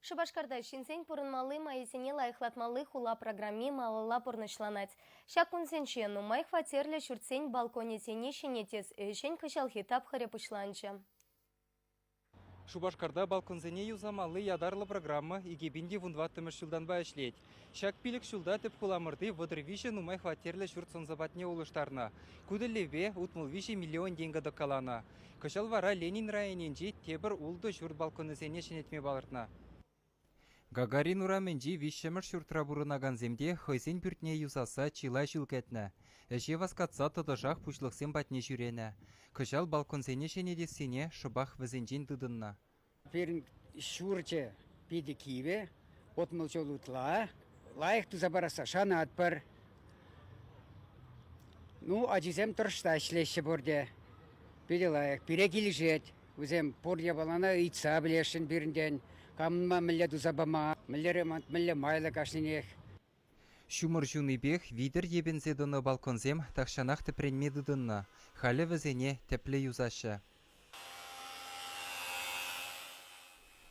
Шупашкарта ҫынсен пурӑнмалли майӗсене лайӑхлатмалли хула программи малалла пурнӑҫланать. Ҫак кунсенче нумай хваттерлӗ ҫуртсен балконӗсене ҫӗнетес ӗҫӗн кӑҫалхи тапхӑрӗ пуҫланчӗ. Шупашкарта балконсене юсамалли ятарлӑ программа 2014-мӗш ҫултанпа ӗҫлет. Ҫак пилӗк ҫулта тӗп хуламӑрти 33 нумай хваттерлӗ ҫурт сӑн-сӑпатне улӑштарнӑ. Ку тӗллевпе 63 миллион тенкӗ тӑккаланӑ. Кӑҫал вара Ленин районӗнчи тепӗр ултӑ ҫурт балконӗсене ҫӗнетме палӑртнӑ. Гагарин урамӗнчи виҫҫӗмӗш ҫуртра пурӑнакансем те хӑйсен пӳртне юсасса чылай ҫул кӗтнӗ. Ӗҫе васкатса тӑтӑшах пуҫлӑхсем патне ҫӳренӗ. Кӑҫал балконсене ҫӗнетессине шӑпах вӗсенчен тытӑннӑ. Пирӗн ҫурчӗ питӗ кивӗ, 60 ҫул ытла. Лайӑх туса парасса шанатпӑр. Ну, ачисем тӑрӑшса ӗҫлеҫҫӗ пурте. Питӗ лайӑх. Пире килӗшет. Вӗсем пур япалана ыйтса пӗлесшӗн пирӗнтен. Камӑнма мӗнле туса пама, мӗнле ремонт, мӗнле майлӑ кашнинех. Ҫумӑр ҫунипех витӗр йӗпенсе тӑнӑ балконсем тахҫанах тӗпренме тытӑннӑ, халӗ вӗсене тӗплӗ юсаҫҫӗ.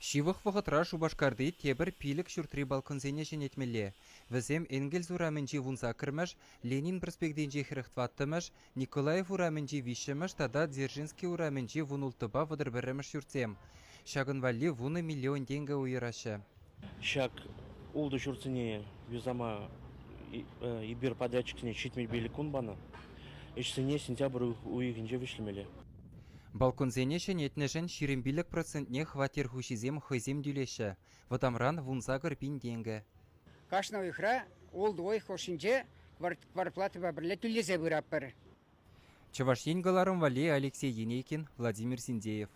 Ҫывӑх вӑхӑтра Шупашкарти тепӗр пилӗк ҫуртри балконсене ҫӗнетмелле. Вӗсем Энгельс урамӗнчи вунсаккӑрмӗш, Ленин проспектӗнчи 44-мӗш, Николаев урамӗнчи виҫҫӗмӗш тата Дзержинский урамӗнчи вунулттӑпа 31-мӗш ҫуртсем. Ҫакӑн валли вунӑ миллион тенкӗ уйӑраҫҫӗ. Ҫак ултӑ ҫуртсене юсама эпир подрядчиксене 75 кун панӑ. Ӗҫсене сентябрь уйӑхӗнче вӗҫлемелле. Балконсене ҫӗнетнӗшӗн 25 процентне хваттер хуҫисем хӑйсем тӳлеҫҫӗ. Вӑтамран 18 пин тенкӗ. Кашни уйӑхра ултӑ уйӑх хушшинче квартплатӑпа пӗрле тӳлесе пыратпӑр. Чӑваш Ен кӑларӑм валли Алексей Енейкин, Владимир Синдеев.